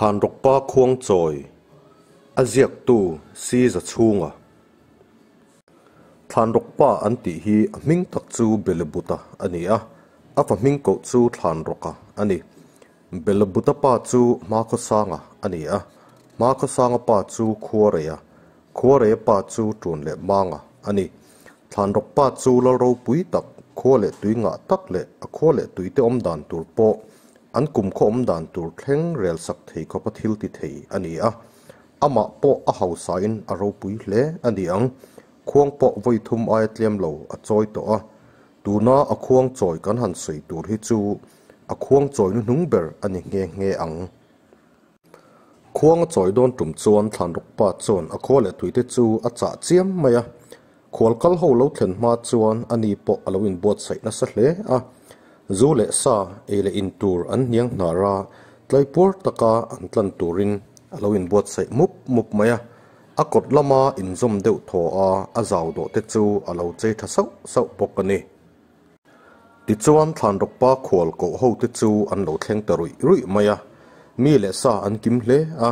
Thlanrawkpa Khuangchawi, a ziaktu Si Zachhunga. Thlanrawkpa an tih hi a hming tak chu Belebuta a ni a, a fa hming koh chu Thlanrawka a ni. Belebuta pa chu Hmakhawsanga a ni a, Hmakhawsanga pa chu Khuareia, Khuareia pa chu Ṭun leh Manga a ni. Thlanrawkpa chu lal ropui tak, khua leh tui ngah tak leh a khua leh tuite awm dan tur pawh an kumkhaw awm dan tur thleng rel sak thei khawpa thil ti thei a ni a. Amah pawh a hausain a ropui hle a ni ang. Khuang pawh vawi thum aia tlem lo a chawi tawh a. Tuna a khuang chawi kan han sawi tur hi chu a khuang chawi hnuhnung ber a ni nghe nghe ang. Khuang a chawi dawn tum chuan Thlanrawkpa chuan a khua leh tuite chu a chah chiam mai a. Khual kal ho lo thlen hma chuan a ni pawh a lo inbuatsaih nasa hle a. Zu leh sa ei leh in tur an hniang hnar a, tlaipuar taka an tlan turin a lo inbuatsaih mup mup mai a. A kawt lama inzawm deuh thaw a, a zau dawh te chu a lo chei tha sauh sauh bawk a ni. Tichuan Thlanrawkpa khual koh ho te chu an lo thleng ta ruih ruih mai a, mi leh sa an kim hle a.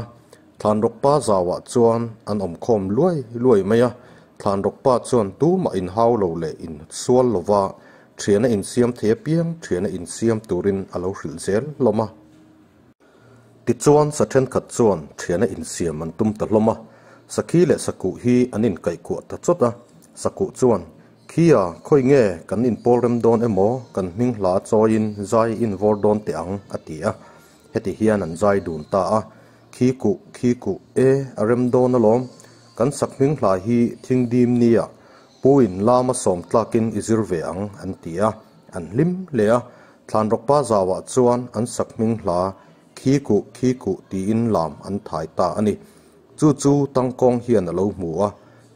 Thlanrawkpa zauah chuan an awm khawm luai luai mai a, Thlanrawkpa chuan tumah inhau lo leh insual lova thiana insiam thei apiang thiana insiam turin a lo hrilh zel hlawm a. Tichuan sa thenkhat chuan thiana insiam an tum ta hlawm a, Sakhi leh Sakuh hi an inkaihkuah ta chawt a, Sakuh chuan, Khia, khawi nge kan inpawl rem dawn emaw, kan hming hla chawiin zai in vawr dawn teh ang, a ti a. Heti hian an zai dun ta a, Khi kuh, khi kuh, e, a rem dawn alawm, kan sak hming hla hi thing dim nia, Puin lama sawm tlakin i zir ve ang, an ti a, an hlim hle a. Thlanrawkpa zauah chuan an sak hming hla Khi kuh, khi kuh tiin lam an thai ta a ni. Chu chu Tangkawng hian a lo hmu a,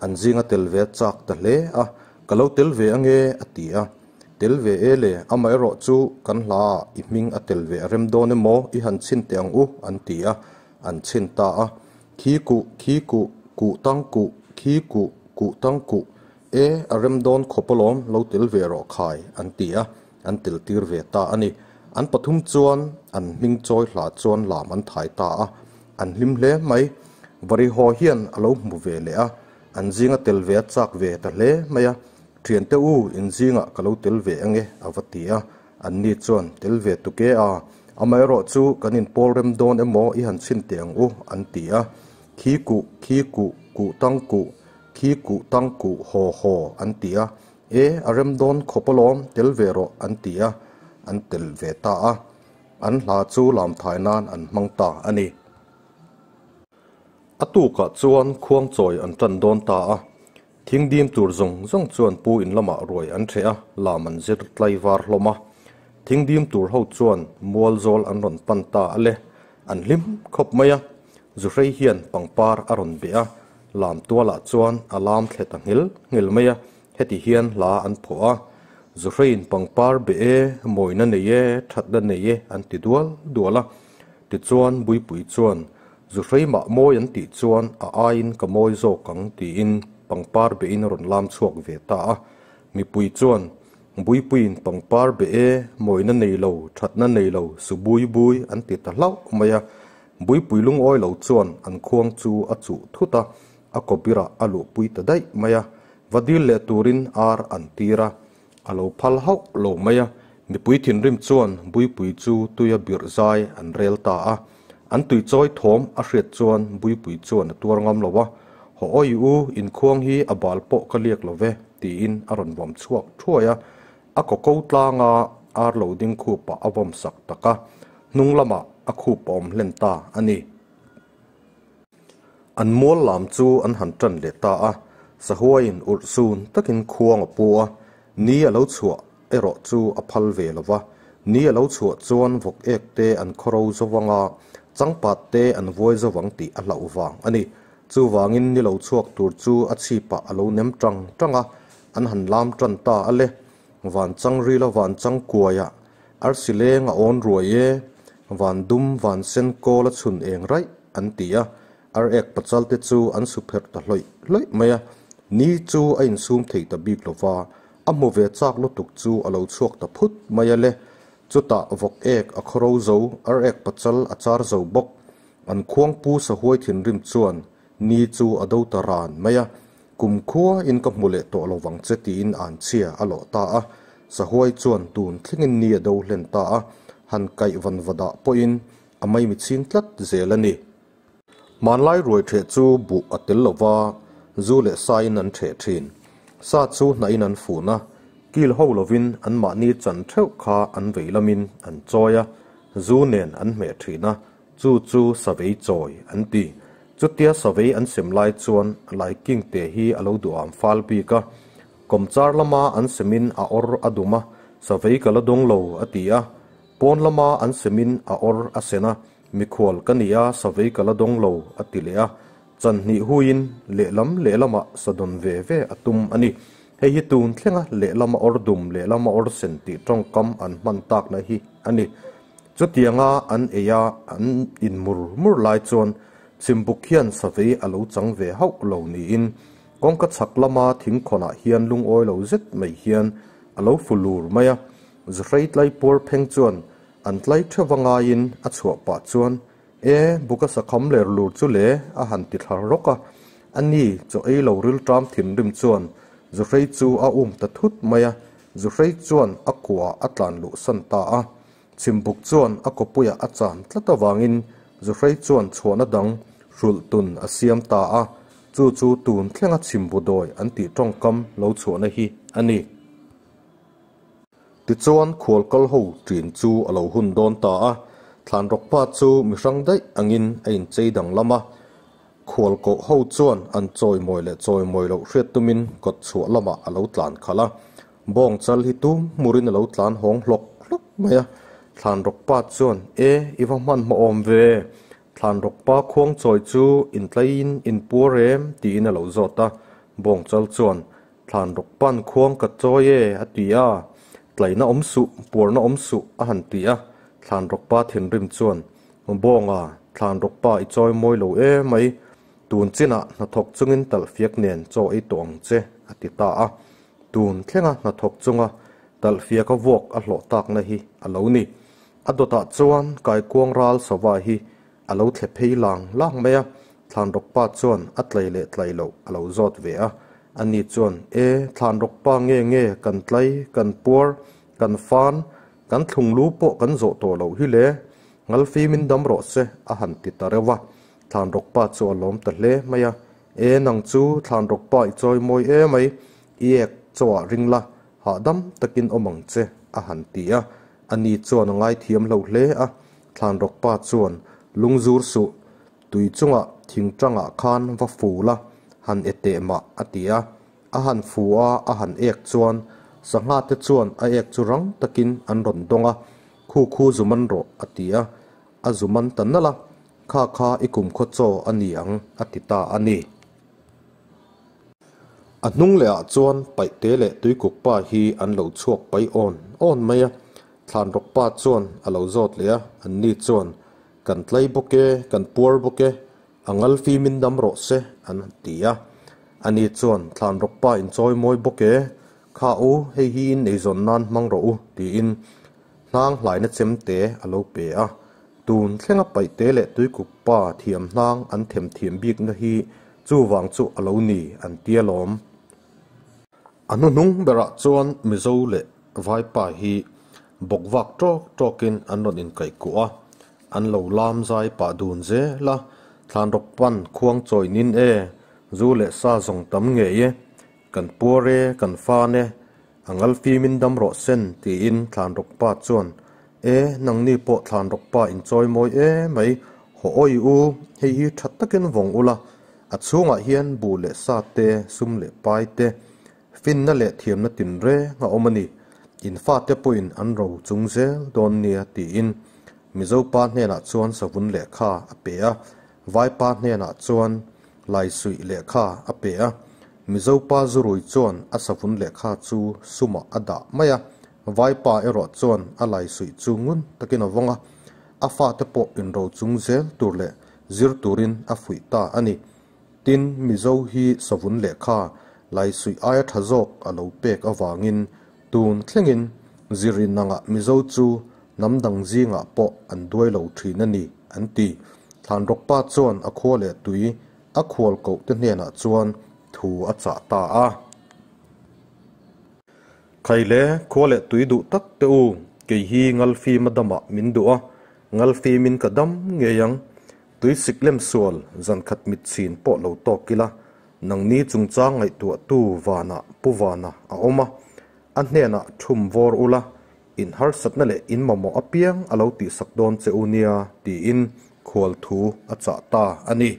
an zinga tel ve a chak ta hle a, Ka lo tel ve ange, a ti a. Tel ve e le, amaherawh chu kan hlaah i hming a tel ve a rem dawn emaw i han chhin teh ang u, an ti a, an chhin ta a. Khi kuh, khi kuh, kuh tang kuh, khi kuh, kuh tang kuh, e, a rem dawn khawp alawm, lo tel ve rawh khai, an ti a. An tel tir ve ta a ni. An pathum chuan an hming chawi hla chuan lam an thai ta a, an hlim hle mai. Varihaw hian a lo hmu ve leh a, an zinga tel ve a chak ve ta hle mai a. Thiante u, in zingah ka lo tel ve ange, a va ti a. Anni chuan, Tel ve tuk e a, amaherawh chu kan inpawl rem dawn emaw i han chhin teh ang u, an ti a. Khi kuh, khi kuh, kuh tang kuh, khi kuh tang kuh, haw haw, an ti a. E, a rem dawn khawp alawm, tel ve rawh, an ti a, an tel ve ta a. An hla chu lamthai nan an hmang ta a ni. A tukah chuan khuangchawi an tan dawn ta a. Thing dim tur zawng zawng chuan pu in lamah ruai an ṭheh a, lam an zir tlai var hlawm a. Thing dim tur ho chuan mual zawl an rawn pan ta a le, an hlim khawp mai a. Zuhrei hian pangpar a rawn beh a, lam tualah chuan a lam thle ta nghil nghil mai a. Heti hian hla an phawh a, Zuhreiin pangpar be e, mawina nei e, thatna nei e an ti dual dual a. Tichuan Buipui chuan, Zuhrei mah mawi an tih chuan a aiin ka mawi zawk ang tiin pangpar bein a rawn lam chhuak ve ta a. Mipui chuan, Buipuiin pangpar be e, mawina nei lo, thatna nei lo, su bui bui an ti ta hlauh mai a. Buipui lungawi lo chuan an khuang chu a chuh thut a, A kawpirah a luhpui ta daih mai a, va dil leh turin ar an tir a, a lo phal hauh lo mai a. Mipui thinrim chuan Buipui chu tuia birh zai an rel ta a, an tui chawi thawm a hriat chuan Buipui chuan a tuar ngam lo a, Haw awi u, inkhuang hi a bal pawh ka liak lo ve, tiin a rawn vawm chhuak thuai a, a kaw ko tlanga ar lo ding khupah a vawm sak tak a, hnung lamah a khup a awm hlen ta a ni. An mual lam chu an han tan leh ta a, sahuaiin urh sun takin khuang a pu a, ni a lo chhuah erawh chu a phal ve lo va, ni a lo chhuah chuan vawk ek te an khawro zo vang a, changpat te an vuai zo vang tih a hlauh vang a ni. Chuvangin ni lo chhuak tur chu a chhipah a lo nem tang tang a, an han lam tan ta a le. Van chang rila van chang kuaiah Arsi leng a awn ruai e, van dum van sen kawl a chhun eng raih an ti a, ar ek pachal te chu an su pherh ta hlawih hlawih mai a, ni chu a insum thei ta bik lo va, a hmu ve chak lutuk chu a lo chhuak ta phut mai a le, chutah vawk ek a khawro zo, ar ek pachal a char zo bawk. An khuangpu sahuai thinrim chuan ni chu a do ta ran mai a, Kum khua in ka hmu leh tawh lo vang che tiin an chhia a lawh ta a. Sahuai chuan tun thlengin ni a do hlen ta a, han kaih van va dah pawhin a maimi chhing tlat zel a ni. Hmanlai ruai ṭheh chu buh a tel lo va, zu leh sain an ṭheh ṭhin. Sa chu hnahin an fun a, kil ho lovin anmahni chan ṭheuh kha an vei lamin an chawi a, zu nen an hmeh ṭhin a, chu chu savei chawi an ti. Chutia savei an sem lai chuan Laikingte hi a lo duham fal bik a, kawmchar lama an semin a awr a dum a, savei ka la dawng lo a ti a, pawn lama an semin a awr a sen a, Mikhual ka ni a, savei ka la dawng lo, a ti leh a. Chanhnih huiin lehlam lehlamah sa dawn ve ve a tum a ni. Hei hi tun thlenga lehlama awr dum, lehlama awr sen tih tawngkam an hman takna hi a ni. Chutianga an ei a, an in mur mur lai chuan Chimbuk hian savei a lo chang ve hauh lo niin kawngka chhak lama thingkhawnah hian lungawi lo zet mai hian a lo fu lur mai a. Zuhrei tlaipuar pheng chuan An tlai theuh a ngaiin a chhuah pah chuan, E, buka sakham ler lur chu le, a han ti thlar rawk a. A ni, chaw ei lo rilṭam thinrim chuan Zuhrei chu a um ta thut mai a, Zuhrei chuan a kuah a tlan luh san ta a. Chhimbuk chuan a kawpuiah a chan tlat avangin Zuhrei chuan chhuahna dang hrulh tun a siam ta a, chu chu tun thlenga chhimbu dawi an tih tawngkam lo chhuahna hi a ni. Tichuan khualkal ho ṭin chu a lo hun dawn ta a, Thlanrawkpa chu mi hrang daih angin a inchei danglam a. Khualkoh ho chuan an chawimawi leh chawimawi loh hriat tumin kawt chhuah lamah a lo tlan khalh a. Bawng chal hi tum hmurin a lo tlan hawng hlawk hlawk mai a. Thlanrawkpa chuan, E, i va hmanhmawh awm ve! Thlanrawkpa khuang chawi chu intlaiin inpuar em? tiin a lo zawt a. Bawng chal chuan, Thlan rawk pan khuang ka chawi e, a ti a. Tlaina awm suh, puarna awm suh, a han ti a. Thlan rawk pa thinrim chuan, Bawnga, thlan rawk pa i chawi mawi lo e mai. Tun chinah hnathawk chungin talhfiak nen chaw ei tawh ang che, a ti ta a. Tun thlenga hnathawk chunga talhfiaka vuak a hlawh takna hi a lo ni. A dawtah chuan kaikuang ral sava hi A lo thle phei lang lang mai a, Thlanrawkpa chuan a tlai leh tlai loh a lo zawt ve a. Ani chuan, E, Thlanrawkpa nge nge kan tlai, kan puar, kan fan, kan thlunglu pawh kan zawh tawh loh hi le, Ngalfimin dam rawh se, a han ti ta reuh a. Thlanrawkpa chu a lawm ta hle mai a, E, nang chu Thlanrawkpa i chawi mawi e mai, i ek chawah ring la, hahdam takin awm ang che, a han ti a. Ani chuan a ngaithiam lo hle a, Thlanrawkpa chuan, Lungzur suh, tui chungah thingtangah khan va fu la, han e teh mah, a ti a. A han fu a, a han ek chuan sangha te chuan a ek chu rang takin an rawn dawng a, Khu khu zu man rawh, a ti a. A zu man ta nalh a, Kha kha i kumkhaw chaw a ni ang, a ti ta a ni. A hnung leh ah chuan Paihte leh Tuikuk pa hi an lo chhuak pai awn awn mai a, Thlanrawk pa chuan a lo zawt leh a, anni chuan, Kan tlai bawk e, kan puar bawk e, a ngal fimin dam rawh se, an ti a. Ani chuan, Thlanrawk pa inchawi mawi bawk e, kha u, hei hi in eizawn nan hmang rawh u, tiin hnang hlaina chemte a lo pe a. Tun thlenga Paihte leh Tuikuk pa thiam hnang an themthiam bikna hi Chuvang chu a lo ni an ti alawm. A hnuhnung berah chuan Mizo leh Vaipa hi bawk vak tawk tawkin an rawn inkaihkuh a, an lo lam zai pah dun zel a, Thlanrawk pan khuang chawi nin e, zu leh sa zawng tam ngei e, kan puar e, kan fan e, a ngal fimin dam rawh sen tiin Thlanrawk pa chuan E, nangni pawh Thlanrawk pa inchawi mawi e mai, haw awi u, hei hi tha takin vawng ula, a chhungah hian buh leh sa te, sum leh pai te, finna leh thiamna tinreng a awm a ni, in fate pawhin an ro chung zel dawn nia tiin Mizo pa hnenah chuan savun lehkha a pe a, Vaipa hnenah chuan laisuih lehkha a pe a, Mizo pa zurui chuan a savun lehkha chu sumah a dah mai a, Vaipa erawh chuan a laisuih chu ngun takin a vawng a, a fate pawh inro chung zel tur leh zir turin a fuih ta a ni. Tin, Mizo hi savun lehkha laisuih aia tha zawk a lo pek avangin tun thlengin zirin angah Mizo chu hnam dang zingah pawh an duai lo thin a ni, an ti. Thlanrawkpa chuan a khua leh tui a khual koh te hnenah chuan thu a chah ta a. Khaile, khua leh tui duh tak te u, kei hi Ngalfima damah min duh a, Ngalfimin ka dam ngei ang. Tui sik lem sual zan khat mit chhin pawh lo tawk ila, nangni chungchang ngaihtuahtu vanah Pu Vana a awm a, a hnenah thum vawr ula, in harsatna leh in mamawh apiang a lo tihsak dawn che u nia tiin khual thu a chah ta a ni.